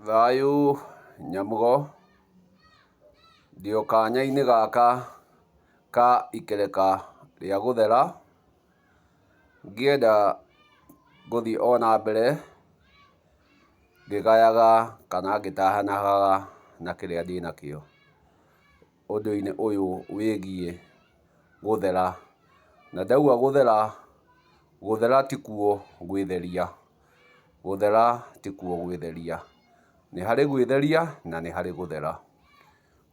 Thayũ Nyamũgo, ndĩ o kanya-inĩ gaka ka ikereka rĩa gũthera, ngĩenda gũthiĩ ona mbere ngĩgayaga kana ngĩtahanaga na kĩrĩa ndĩnakĩo ũndũ-inĩ ũyũ wĩgiĩ gũthera. Na ndauga gũthera, gũthera tikuo gwĩtheria, gũthera tikuo gwĩtheria. Nĩ harĩ gwĩtheria na nĩ harĩ gũthera.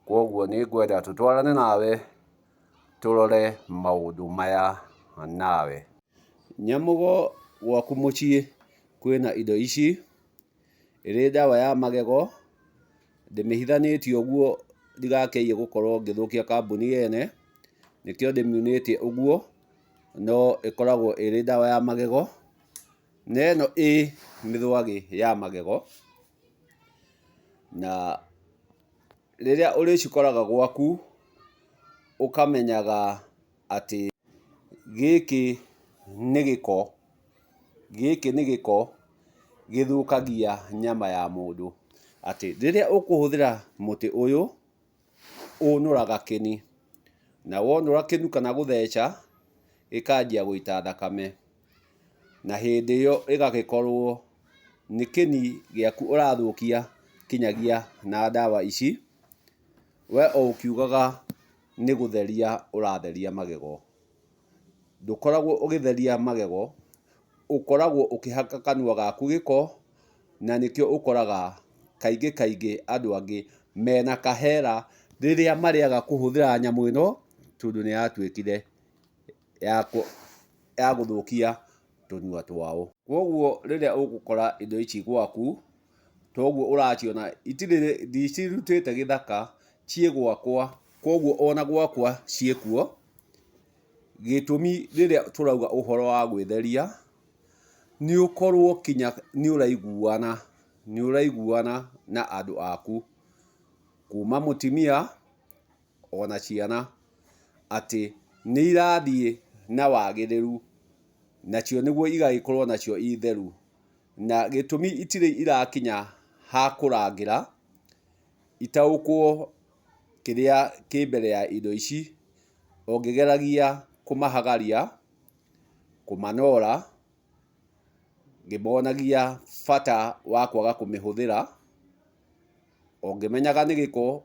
Kwoguo nĩ ngwenda tũtwarane nawe tũrore maũndũ maya nawe. Nyamũgo gwaku mũciĩ kwĩna indo ici, ĩrĩ ndawa ya magego, ndĩmĩhithanĩtie ũguo ndigakĩaie gũkorwo ngĩthũkia kambuni yene, nĩkĩo ndĩmiunĩte ũguo, no ĩkoragwo ĩrĩ ndawa ya magego. Na ĩno ĩ mĩthwagĩ ya magego, na rĩrĩa ũrĩcikoraga gwaku, ũkamenyaga atĩ gĩkĩ nĩ gĩko, gĩkĩ nĩ gĩko gĩthũkagia nyama ya mũndũ. Atĩ rĩrĩa ũkũhũthĩra mũtĩ ũyũ, ũnũraga kĩni, na wonũra kĩni kana gũtheca, gĩkanjia gũita thakame. Na hĩndĩ ĩyo ĩgagĩkorwo nĩ kĩni gĩaku ũrathũkia kinyagia na ndawa ici, we o ũkiugaga nĩ gũtheria ũratheria magego. Ndũkoragwo ũgĩtheria magego, ũkoragwo ũkĩhaka kanua gaku gĩko, na nĩkĩo ũkoraga kaingĩ kaingĩ andũ angĩ mena kahera rĩrĩa marĩaga kũhũthĩra nyamũ ĩno, tondũ nĩ yatuĩkire ya gũthũkia tũnua twao. Kwoguo rĩrĩa ũgũkora indo ici gwaku, toguo ũraciona, itirĩ, ndicirutĩte gĩthaka, ciĩ gwakwa, kwoguo ona gwakwa ciĩkuo. Gĩtũmi rĩrĩa tũrauga ũhoro wa gwĩtheria, nĩ ũkorwo kinya nĩ ũraiguana, nĩ ũraiguana na andũ aku, kuma mũtimia ona ciana, atĩ nĩ irathiĩ na wagĩrĩru, nacio nĩguo igagĩkorwo nacio i theru. Na gĩtũmi itirĩ irakinya ha kũrangĩra, itaũkwo kĩrĩa kĩ mbere ya indo ici, o ngĩgeragia kũmahagaria, kũmanora, ngĩmonagia bata wa kwaga kũmĩhũthĩra, o ngĩmenyaga nĩ gĩko,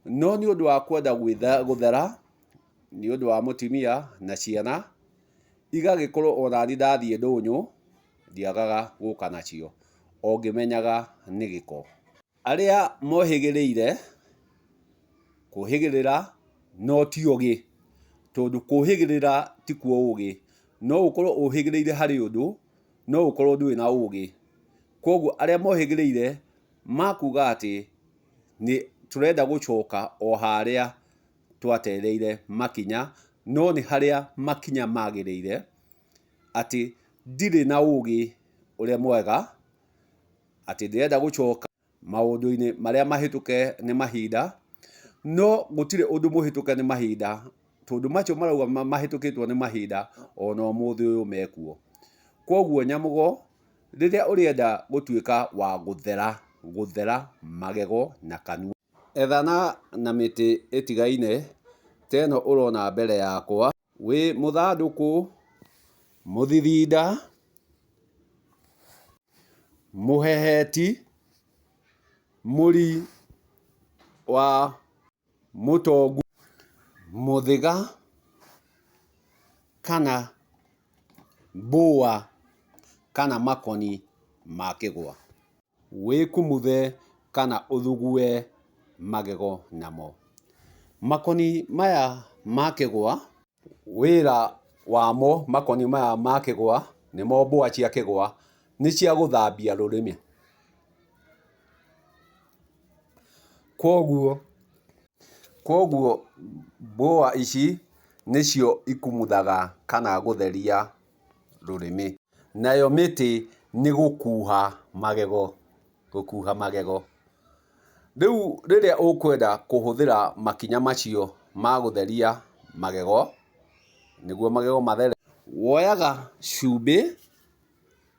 no nĩ ũndũ wa kwenda gũthera, nĩ ũndũ wa mũtumia na ciana, igagĩkorwo ona niĩ ndathiĩ ndũnyũ, ndiagaga gũka nacio, o ngĩmenyaga nĩ gĩko. Arĩa mohĩgĩrĩire, kũhĩgĩrĩra no ti ũgĩ, tondũ kũhĩgĩrĩra tikuo ũgĩ. No ũkorwo ũhĩgĩrĩire harĩ ũndũ, no ũkorwo ndũrĩ na ũgĩ. Koguo arĩa mohĩgĩrĩire makuga atĩ nĩ tũrenda gũcoka o harĩa twatereire makinya, no nĩ harĩa makinya magĩrĩire, atĩ ndirĩ na ũgĩ ũrĩa mwega, atĩ ndĩrenda gũcoka maũndũ-inĩ marĩa mahĩtũke nĩ mahinda, no gũtirĩ ũndũ mũhĩtũke nĩ mahinda, tondũ macio marauga mahĩtũkĩtwo nĩ mahinda, ona ũmũthĩ ũyũ mekuo. Kwoguo Nyamũgo, rĩrĩa ũrĩenda gũtuĩka wa gũthera, gũthera magego na kanua. Ethana na mĩtĩ ĩtigaine ta ĩno ũrona mbere yakwa. Wĩ mũthandũkũ, mũthithinda, mũheheti, mũri wa mũtongu, mũthĩga kana mbũa kana makoni ma kĩgwa. Wĩkumuthe kana ũthugue magego namo. Makoni maya ma kĩgwa. Wĩra wamo makoni maya ma kĩgwa, nĩmo mbũa cia kĩgwa, nĩ cia gũthambia rũrĩmĩ. Kwoguo, kwoguo mbũa ici nĩcio ikumuthaga kana gũtheria rũrĩmĩ. Nayo mĩtĩ nĩ gũkuha magego, gũkuha magego. Rĩu rĩrĩa ũkwenda kũhũthĩra makinya macio ma gũtheria magego, nĩguo magego mathere, woyaga cumbĩ,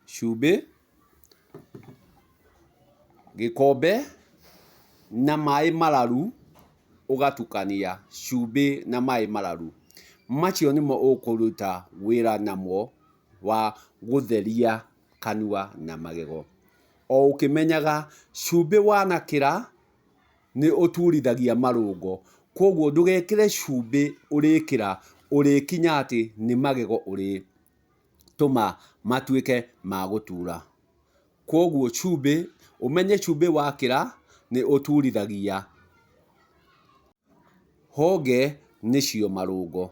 cumbĩ, Gĩkombe na maĩ mararu, ũgatukania cumbĩ na maĩ mararu. Macio nĩmo ũkũruta wĩra namo wa gũtheria kanua na magego. O ũkĩmenyaga cumbĩ wanakĩra nĩ ũturithagia marũngo, kwoguo ndũgekĩre cumbĩ ũrĩkĩra ũrĩkinya atĩ nĩ magego ũrĩtũma matuĩke ma gũtura. Kwoguo cumbĩ, ũmenye cumbĩ wakĩra nĩ ũturithagia honge nĩcio marũngo.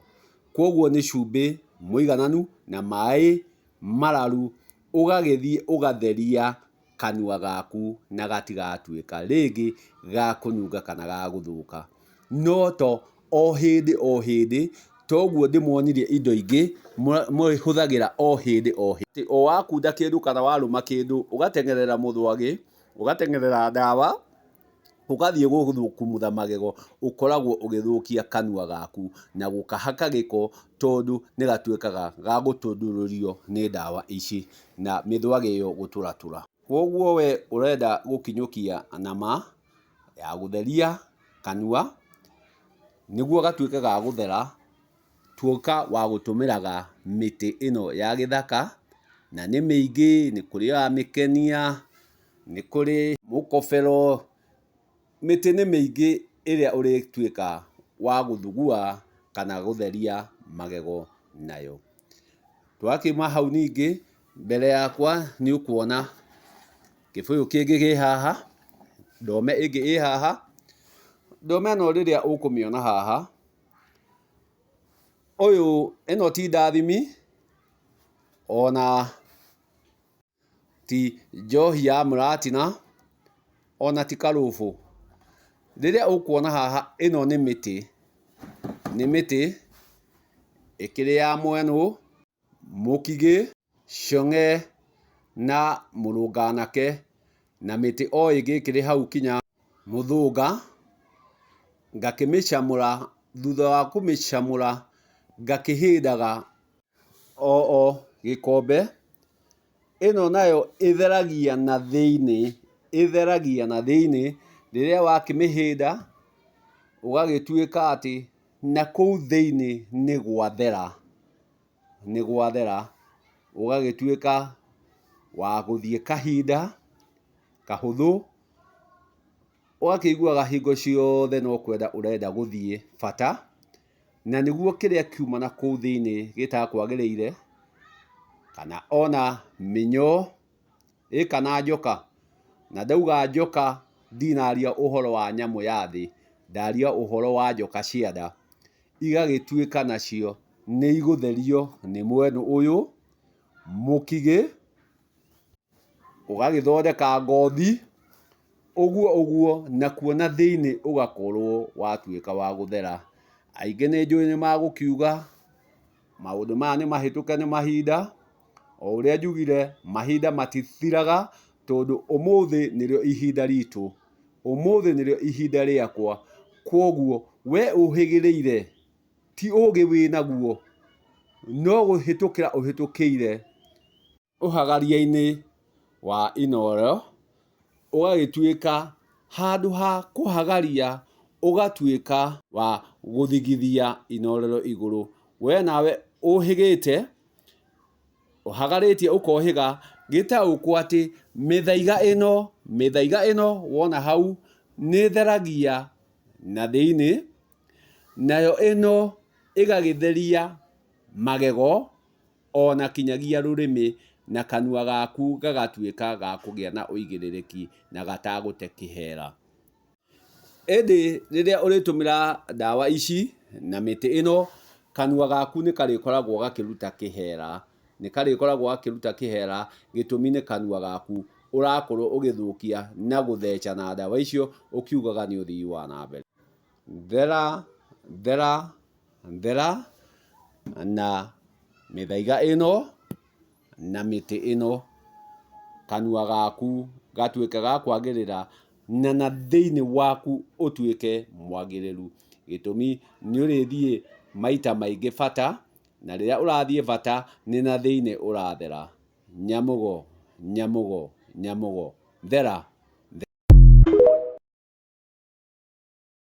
Kwoguo nĩ cumbĩ mũigananu na maĩ mararu, ũgagĩthiĩ ũgatheria kanua gaku na gatigatuĩka rĩngĩ ga kũnunga kana ga gũthũka. No to o hĩndĩ o hĩndĩ, toguo ndĩmuonirie indo ingĩ mũhũthagĩra o hĩndĩ o hĩndĩ. O wakunda kĩndũ kana warũma kĩndũ, ũgateng'erera mũthwagi, ũgateng'erera ndawa, ũgathiĩ gũkumutha magego, ũkoragwo ũgĩthũkia kanua gaku na gũkahaka gĩko, tondũ nĩ gatuĩkaga ga gũtundurũrio nĩ ndawa ici na mĩthwagi ĩyo gũtũratũra. Kwoguo we ũrenda gũkinyũkia nama ya gũtheria kanua nĩguo gatuĩke ga gũthera, tuĩka wa gũtũmĩraga mĩtĩ ĩno ya gĩthaka, na nĩ mĩingĩ, nĩ kũrĩ ya mĩkenia, nĩ kũrĩ mũkobero, mĩtĩ nĩ mĩingĩ ĩrĩa ũrĩtuĩka wa gũthugua kana gũtheria magego nayo. Twakiuma hau ningĩ, mbere yakwa nĩ ũkuona kĩbũyũ kĩngĩ kĩ haha, ndome ĩngĩ ĩ haha, ndome ĩno rĩrĩa ũkũmĩona haha, ũyũ ĩno ti ndathimi ona ti njohi ya mũratina ona ti karũbũ. Rĩrĩa ũkuona haha ĩno nĩ mĩtĩ, nĩ mĩtĩ ĩkĩrĩ ya mwenũ, mũkigĩ, cong'e na mũrũnganake na mĩtĩ o ĩngĩ ĩkĩrĩ hau kinya mũthũnga, ngakĩmĩcamũra, thutha wa kũmĩcamũra ngakĩhĩndaga o gĩkombe. Ĩno nayo ĩtheragia na thĩinĩ, ĩtheragia na thĩinĩ, rĩrĩa wakĩmĩhĩnda ũgagĩtuĩka atĩ na kũu thĩinĩ nĩ gwathera, nĩ gwathera, ũgagĩtuĩka wa gũthiĩ kahinda kahũthũ, ũgakĩiguaga hingo ciothe no kwenda ũrenda gũthiĩ bata, na nĩguo kĩrĩa kiuma na kũu thĩinĩ gĩtakwagĩrĩire, kana ona mĩnyoo, ĩ kana njoka, na ndauga njoka ndinaria ũhoro wa nyamũ ya thĩ, ndaria ũhoro wa njoka cia nda, igagĩtuĩka nacio nĩ igũtherio nĩ mwena ũyũ, mũkigĩ, ũgagĩthondeka ngothi, ũguo ũguo, nakuo na thĩinĩ ũgakorwo watuĩka wa gũthera. Aingĩ nĩ njũĩ nĩ magũkiuga maũndũ maya nĩ mahĩtũke nĩ mahinda, o ũrĩa njugire mahinda matithiraga, tondũ ũmũthĩ nĩrĩo ihinda ritũ, ũmũthĩ nĩrĩo ihinda rĩakwa, kwoguo we ũhĩgĩrĩire ti ũgĩ wĩnaguo, no kũhĩtũkĩra ũhĩtũkĩire. Ũhagaria-inĩ wa Inooro, ũgagĩtuĩka handũ ha kũhagaria ũgatuĩka wa gũthigithia inooro igũrũ. We nawe ũhĩgĩte, ũhagarĩtie ũkohĩga, gĩtaũkwo atĩ mĩthaiga ĩno, mĩthaiga ĩno wona hau nĩ ĩtheragia na thĩinĩ, nayo ĩno ĩgagĩtheria magego o na kinyagia rũrĩmĩ, na kanua gaku gagatuĩka ga kũgĩa na ũigĩrĩrĩki na gatagũte kĩhera. Ĩndĩ rĩrĩa ũrĩtũmĩra ndawa ici na mĩtĩ ĩno, kanua gaku nĩ karĩkoragwo gakĩruta kĩhera, nĩ karĩkoragwo gakĩruta kĩhera, gĩtũmi nĩ kanua gaku ũrakorwo ũgĩthũkia na gũtheca na ndawa icio ũkiugaga nĩ ũthii wa na mbere. Thera, thera, thera na mĩthaiga ĩno na mĩtĩ ĩno, kanua gaku gatuĩke ga kwagĩrĩra na na thĩinĩ waku ũtuĩke mwagĩrĩru. Gĩtũmi nĩ ũrĩthiĩ maita maingĩ bata, na rĩrĩa ũrathiĩ bata nĩ na thĩinĩ ũrathera. Nyamũgo, nyamũgo, nyamũgo, thera.